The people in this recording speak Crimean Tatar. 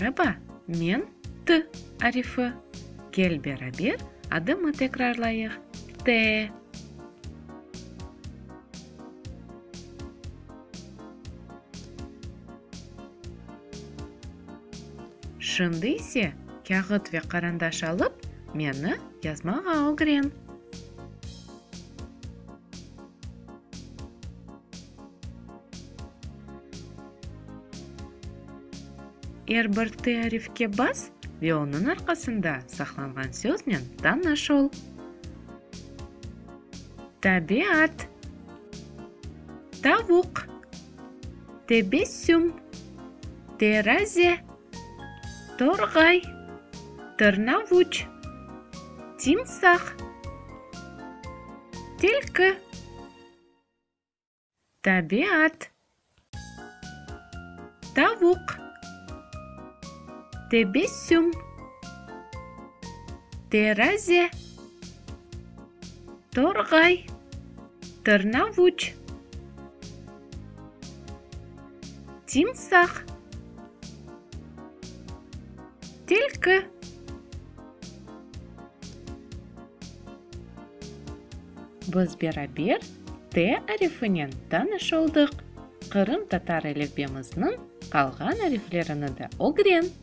Meraba, men T arifi. Kel beraber adımı tekrarlayıq, T. Şimdi ise kâğıt ve qarandaş alıp, meni yazmağa ögren. Er bir T arifke bas ve onıñ arqasında saqlanğan söznen tanış ol. Tabiat. Tavuq. Tebessüm. Teraze. Torğay. Tırnavuç. Timsah. Tilki. Tabiat. Tavuq. Tebessüm. Teraze. Torğay. Tırnavuç. Timsah. Tilki. Biz beraber T arifinen tanış oldıq. Qırımtatar elifbemizniñ qalğan ariflerini de ögren.